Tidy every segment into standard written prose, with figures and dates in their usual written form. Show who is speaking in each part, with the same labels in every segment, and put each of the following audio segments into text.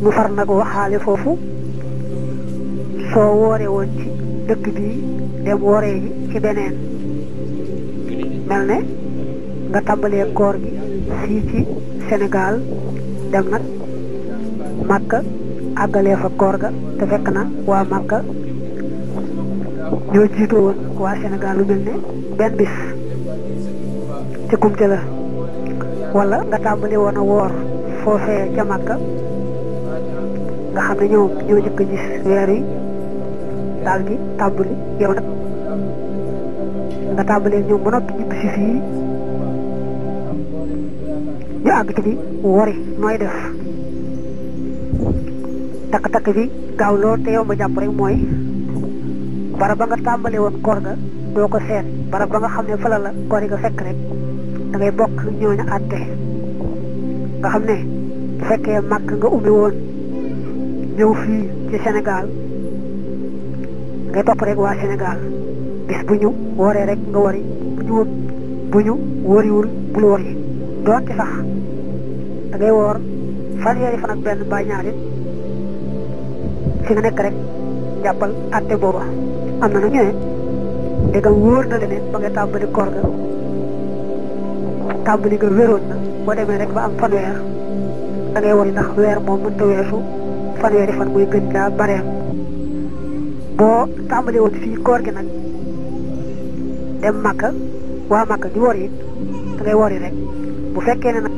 Speaker 1: mu far nag waxaale foofu soo woore woon ci dëkk bi dem wooree ji ci beneen mel ne nga tàmbalee koor gi fii ci Sénégal dem nag Makka àggalee fa koor ga te fekk na waa Makka ñoo jiitu woon waa Sénégal lu mel ne benn bis ci kumte la wala nga tàmbali woon a woor foofee ca Makka nga xam ne ñoom ñoo njëkk a gis weer yi daal di tàmbali yow nag nga tàmbalee ñoom ba noppi ñibbi si fii ñu àgg ci di wori nooy def takk-takk bi gaaw lool te yow ma jàpp rek mooy barab ba nga tàmbale woon koor ga doo ko seet barab ba nga xam ne fala la koor yi nga fekk rek da ngay bokk ñooñu àtte nga xam ne bu fekkee màkk nga ummi woon ñëw fii ci Sénégal ngay topp rek waa Sénégal bis bu ñu wooree rek nga wori bu ñu woriwul bul wori doonte sax da ngay woor fanweeri fan ak benn ba ñaari fi nga nekk rek jàppal àtte booba am na nag ñu ne ndegam wóor na leneen ba nga tàmbali koor ga tàmbali nga wéroon na boo demee rek ba am fanweer da ngay wori ndax weer moom mënta weesu fanweeri fan muy gën caa bareem boo tàmbali woon fii koor gi nag dem Makka waa Makka di wori it da ngay wori rek bu fekkee ne nag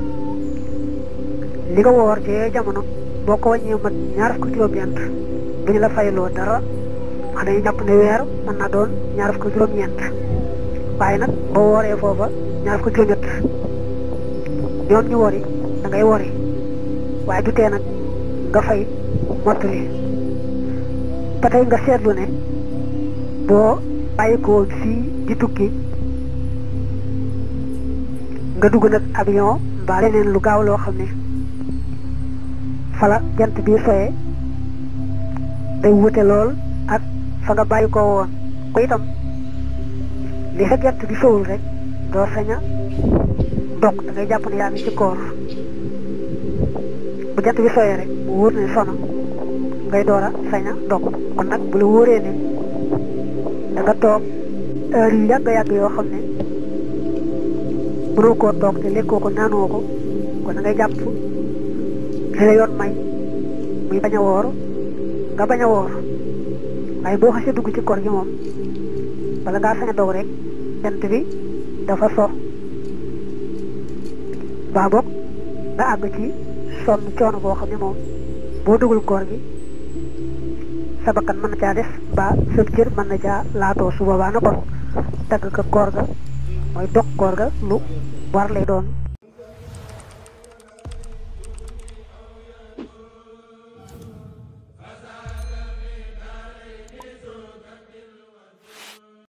Speaker 1: li nga woor ci jamono boo ko wàññee mat ñaar fukki juróom-ñeent duñu la fayloo dara wax dañuy jàpp ne weer mën naa doon ñaar fukki juróom-ñeent waaye nag boo wooree foofa ñaar fukki juróom-ñett ñoom ñu wori da ngay wori waaye du tee nag nga fay mottali ba tey nga seetlu ne boo bàyyi ko woon fii di tukki nga dugg nag avion mbaa leneen lu gaaw loo xam ne fala jant bi soyee day wute lool ak fa nga bàyyi ko woon ko itam li fa jant bi sowul rek doo sañ a dog da ngay jàpp ne yaa ngi ci koor bu jant bi soyee rek mu wóor ne sono ngay door a sañ a dog kon nag bu la wóoree ne da nga toog heure yu yàgg-yàgg yoo xam ne mënoo koo toog te lekkoo ko naanoo ko kon da ngay jàpp li la yoon may muy bañ a woor nga bañ a woor waaye boo xasee dugg ci koor gi moom wala ngaa sañ a dog rek jant bi dafa so baa boog nga àgg ci sonn coono boo xam ne moom boo duggul koor gi sa bakkan mën na caa des mbaa sa cër mën na caa laatoo su boobaa na kon dagg ka koor ga mooy dog koor ga lu war lay doon